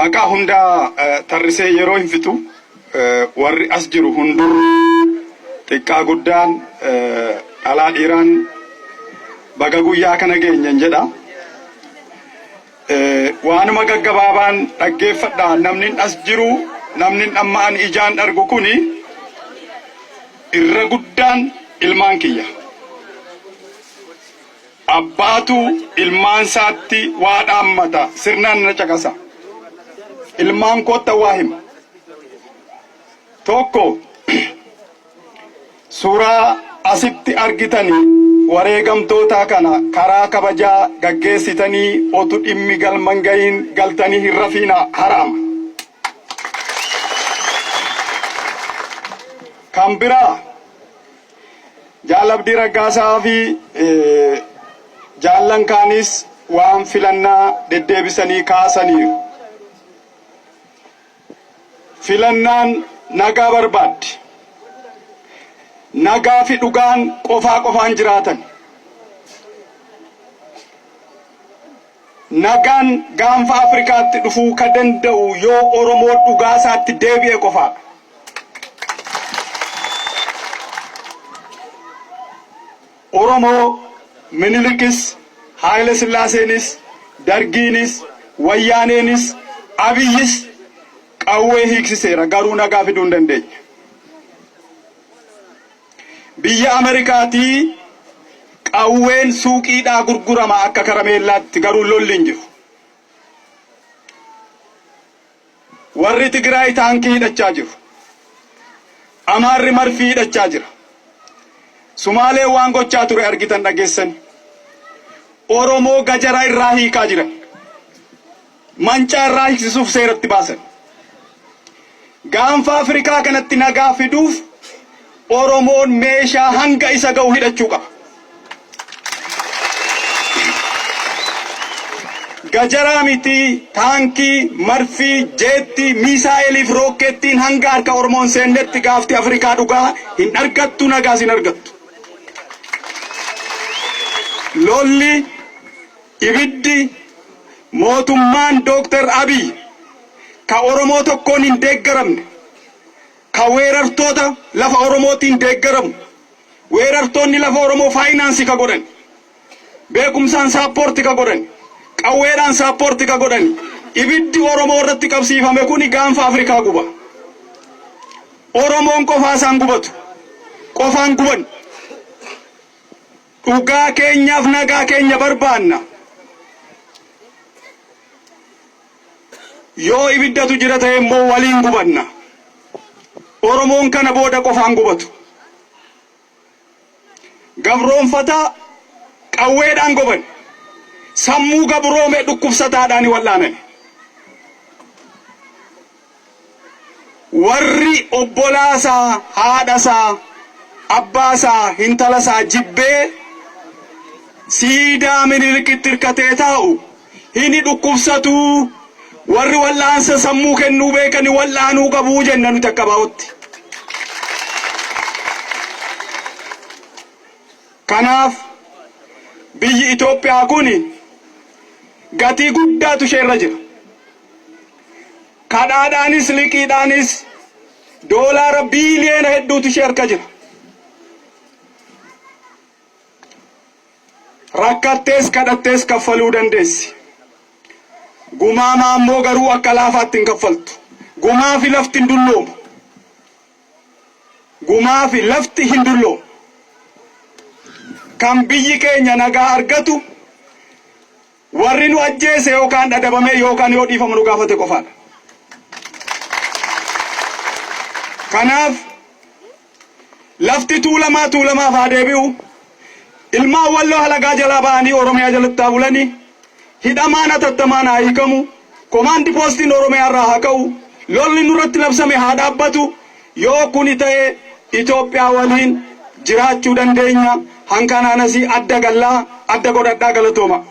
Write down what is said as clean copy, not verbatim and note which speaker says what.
Speaker 1: Maqaa hundaa tarrisee yeroo hin fixu. Warri as jiru hunduu xiqqaa guddaan, dhalaa dhiiraan, baga guyyaa kana geenyen jedha. Waanuma gaggabaabaan dhaggeeffadha. Namni as jiru, namni amma ani ijaan argu kuni irra guddaan ilmaan kiyya. Abbaatu ilmaan isaatti waa dhaammata, sirnaan na caqasa. Ilmaan kootta waa hima. Tokko, suuraa asitti argitanii wareegamtoota kana karaa kabajaa gaggeessitanii otu dhimmi galman gahiin galtanii hin rafiina, haraama. Kan biraa, Jaal Abdii Raggaasaa fi jaallan kaanis waan filannaa deddeebisanii kaasaniiru. Filannaan nagaa barbaaddi. Nagaa fi dhugaan qofaa qofaan jiraatan. Nagaan gaanfa Afrikaatti dhufuu ka danda'u yoo Oromoo dhugaa isaatti deebi'e qofaadha. Oromoo Minilikis, Haayile Sillaaseenis, Dargiinis, Wayyaaneenis, Abiyyis qawwee hiiksiseera, garuu nagaa fiduu hin dandeenye. Biyya Ameerikaatii qawween suuqiidhaa gurgurama akka karameellaatti, garuu lolli hin jiru. Warri Tigraay taankii hidhachaa jiru. Amaarri marfii hidhachaa jira. Sumaaleen waan gochaa ture argitan, dhageessani. Oromoo gajara irraa hiikaa jiran. Mancaa irraa hiiksisuuf seeratti baasan. Gaanfa Afrikaa kanatti nagaa fiduuf Oromoon meeshaa hanga isa ga'u hidhachuu qaba. Gajaraa miti, taankii, marfii, jeettii, miisaa'eliif rookkeettiin hanga harka Oromoon seennetti gaafti Afrikaa dhugaa hin argattu, nagaas hin argattu. Lolli, ibiddi, mootummaan Dooktar Abiy ka Oromoo tokkoon hin deeggaramne, ka weerartoota lafa Oromootiin deeggaramu, weerartoonni lafa Oromoo faayinaansii ka godhan, beekumsaan support ka godhan, qawweedhaan support ka godhan, ibiddi Oromoo irratti qabsiifame kuni gaanfa Afrikaa guba. Oromoon qofaa isaan gubatu. Qofaan guban. Dhugaa keenyaaf nagaa keenya barbaanna. Yoo ibiddatu jira ta'e immoo waliin gubanna. Oromoon kana booda qofaan gubatu. Gabroonfataa qawweedhaan goban. Sammuu gabroome dhukkubsataadhaan wal'aanani. Warri obbolaasaa, haadhasaa, abbaasaa, hintalasaa jibbee siidaa Minilikitti hirkatee taa'u hini dhukkubsatuu, warri wal'aansa sammuu kennuu beekani wal'aanuu qabuu jenna nuti akka baa'utti. Kanaaf biyyi Itoophiyaa kun gatii guddaatu isheerra jira. Kadhaadhaanis liqiidhaanis doolaara biiliyoona hedduutu ishee harka jira. Rakkattees kadhattees kaffaluu dandeessi. Gumaamaa immoo garuu akka laafaatti hin kaffaltu. Gumaa fi lafti hin dulloomu. Gumaa fi lafti hin dulloomu. Kan biyyi keenya nagaa argatu warri nu ajjeese yookaan adabamee yookaan yoo dhiifama nu gaafate qofaadha. Kanaaf lafti Tuulamaa Tuulamaaf haa deebi'u. Ilmaan Walloo halagaa jalaa ba'anii Oromiyaa jalatti haa bulanii. Hidhamaan hatattamaan haa hiikamu. Komaandi poostiin Oromiyaa irraa haa ka'u. Lolli nurratti labsame haa dhaabbatu. Yoo kuni ta'e Itoophiyaa waliin jiraachuu dandeenya. Hankanaan asii adda gallaa adda godhadhaa, galatooma.